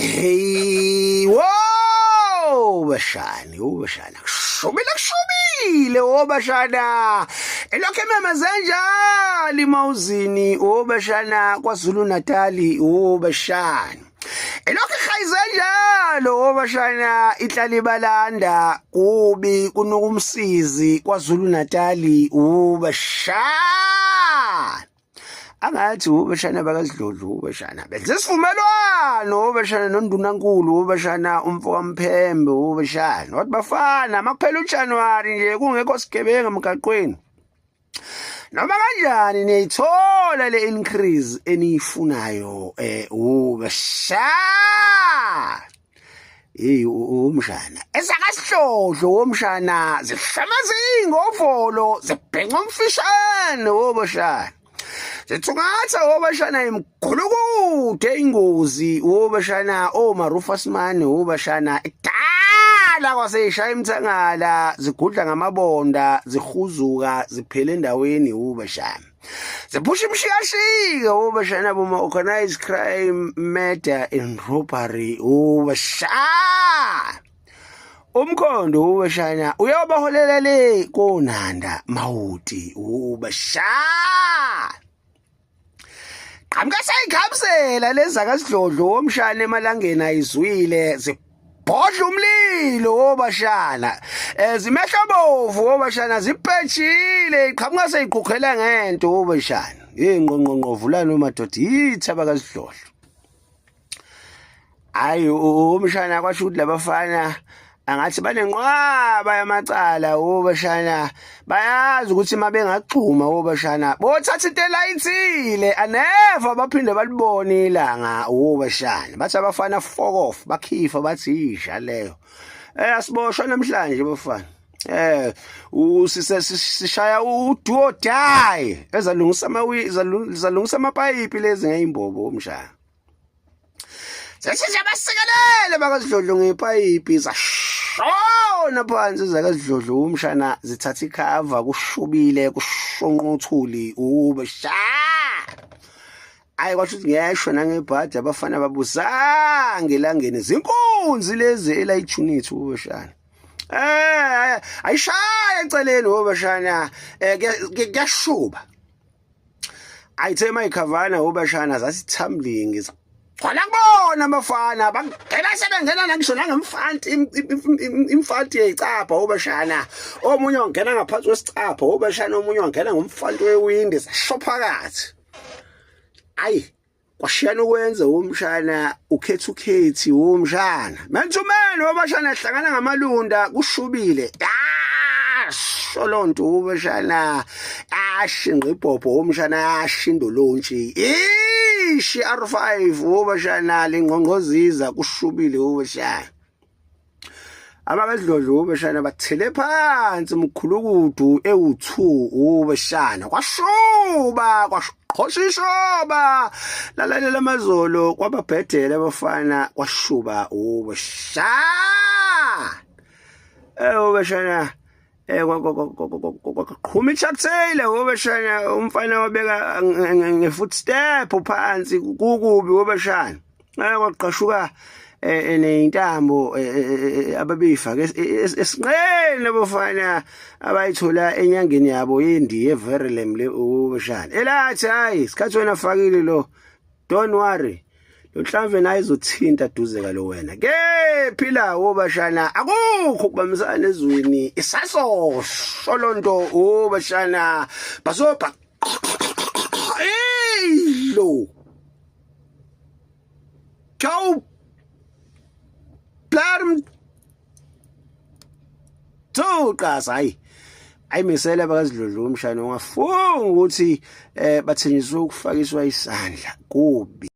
Hey, wo bashani, wo bashana. Kushubile kushubile wo bashana. Elokhu ememeze njalo imawuzini wo bashana kwaZulu Natal wo bashana. Elokhu ihayize njalo wo bashana ihlala ibalanda kubi kunuka umsizi kwaZulu Natal wo bashana. Angathi ubeshana bakasidlodlo ubeshana benze isivumelwano ubeshana nondunankulu ubeshana umfo kaMphembe ubeshana wathi bafana makuphela uJanuary nje kungekho sigebengu emgaqweni noma kanjani niyayithola le increase eniyifunayo eh ubeshana. Hey, umshana esakasihlohlo womshana zihlama zingovolo zibhenca umfishane wobashana zithungatha wobashana imgulukude ingozi wobashana omarufus mani wobashana kudala kwaseyishaya imthangala zigudla ngamabonda zihuzuka ziphele endaweni wobashana Ziphusha imshikashika obashana boma organized crime, murder and robbery ubashana. Umkhondo ubashana uyobaholela le konanda mawuti ubashana. Qhamuka seyikhamsela lezakasidlodlo womshana emalangeni ayizwile zibhodla umlilo wobashana zimehlo bovu wobashana zipetshile iqhamuka seyiqhuqhela ngento wobashana. Hey, ngqongqongqo vulani madoda yithaba kasidlodlo. Hayi, umshana kwasho ukuthi labafana angathi banenqwaba yamacala obashana bayazi ukuthi uma bengaxhuma obashana bothatha into elayithile aneva baphinde balibone ilanga obashana bathi abafana fuck off bakhifa bathi isha leyo asiboshwa namhlanje bafana usise sishaya uduo die ezalungisa amawi zalungisa amapayipi lezi ngeyimbobo umshana. Sesishe basikelele bakasidlodlo ngepayipi zashona phansi zakasidlodlo umshana zithatha ikhava kushubile kushonqa uthuli ube sha. Ayi, kwasho ukuthi ngiyasho nangebhadi abafana babuzange elangeni zinkunzi lezi elayijunithi ubeshana. Ayishaya eceleni obeshana kuyashuba. Ayithe mayikhavana obashana zasithamlingi gcwala kubona abafana bangena sebengena ngisho nangemfanti imfanti yeyicapha obashana omunye wangena ngaphansi kwesicapha obashana omunye wangena ngomfanti wewindi sasho phakathi. Ayi, kwashiyana ukwenza umshana ukhetha ukhethi umshana man to man obashana hlangana ngamalunda kushubile sholonto ubashana ashinqa ibhobho umshana ashindolontshi ishi R5 ubashana lingqongqoziza kushubile ubashana abakadlodlo ubeshana bathele phansi umkhulukudu ewu2 ubeshana kwashuba kwaqhosha ishoba lalalela amazolo kwababhedela abafana kwashuba ubeshana ubeshana kwaqhuma ichapthele ubeshana umfana wabeka ngefootstep phansi kukubi ubeshana kwaqashuka neyintambo ababeyifake esinqeni abafana abayithola enyangeni yabo yendiye eVerelem le ubeshana elathi hayi isikhathi wena fakile lo don't worry lo nhlamvu naye izothinta duze kalo wena ke phila obashana akukho ukubambisana ezweni isaso sholonto obashana basobha hey lo Go Blarm Thuqasa hayi ayimisela bakazidludlu umshana ungafunga ukuthi bathenjiswe ukufakiswa isandla kubi.